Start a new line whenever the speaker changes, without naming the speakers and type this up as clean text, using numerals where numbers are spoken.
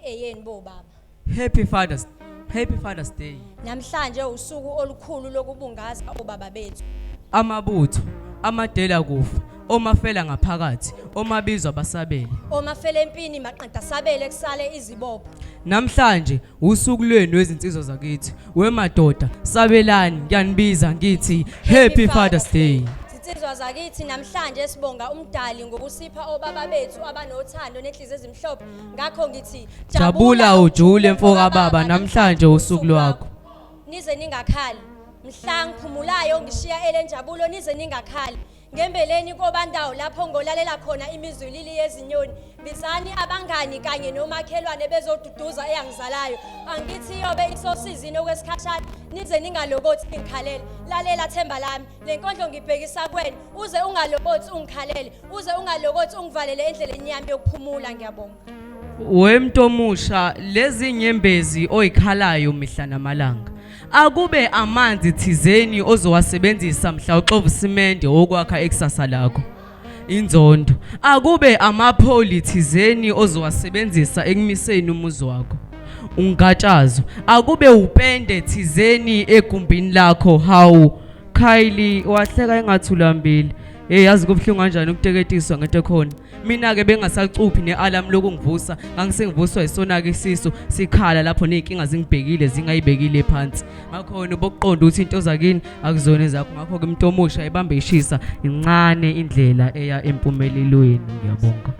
Eyenu bobaba.
Happy Father's Day.
Namhlanje usuku olukhulu lokubungaza obaba bethu.
Amabutho, amadela kufa, omafela ngaphakathi, omabizwa basabele.
Omafela empini maqeda sabele kusale izibopho.
Namhlanje usuku lwenu wezinsizwa zakithi. Wemadoda, sabelani, ngiyanibiza ngithi Happy Father's Day.
Zinsizwa zakithi, namhlanje sibonga umdali ngokusipha obaba bethu abanothando nenhliziyo ezimhlophe. Ngakho ngithi
Jabula ujule mfoka baba, namhlanje usuku lwakho.
Nize ningakhali. Mhla ngiphumulayo ngishiya elenjabulo, nize ningakhali. Ngembeleni kobandawo lapho ngolalela khona imizwilili yezinyoni. Bizani abangani kanye nomakhelwane bezoduduza eyangizalayo. Angithi yobe isosizini okwesikhashana, nize ningalokothi ngikhalele. Lalela themba lami, le nkondlo ngibhekisa kuwena, uze ungalokothi ungikhalele, uze ungalokothi ungivalele endleleni yami yokuphumula. Ngiyabonga.
Wemntomusha, lezi nyembezi oyikhalayo mihla namalanga, akube amanzi thizeni ozowasebenzisa mhla uxova isimende wokwakha ikusasa lakho. Inzondo akube amapholi thizeni ozowasebenzisa ekumiseni umuzi wakho. Ungatshazo akube upende thizeni egumbini lakho. Hawu Kylie, wahleka engathi ulambile. Hey, yazi kubuhlungu kanjani ukuteketiswa ngento ekhona. Mina-ke bengasacuphi ne-alarm lokungivusa, ngangisengivuswa yisona-ke isisu sikhala lapho ney'nkinga zingibhekile zingayibekile phansi. Ngakhona ubokuqonda ukuthi into zakini akuzona ezakho. Ngakho-ke umuntu omusha ibambe ishisa, incane indlela eya empumelelweni. Ngiyabonga.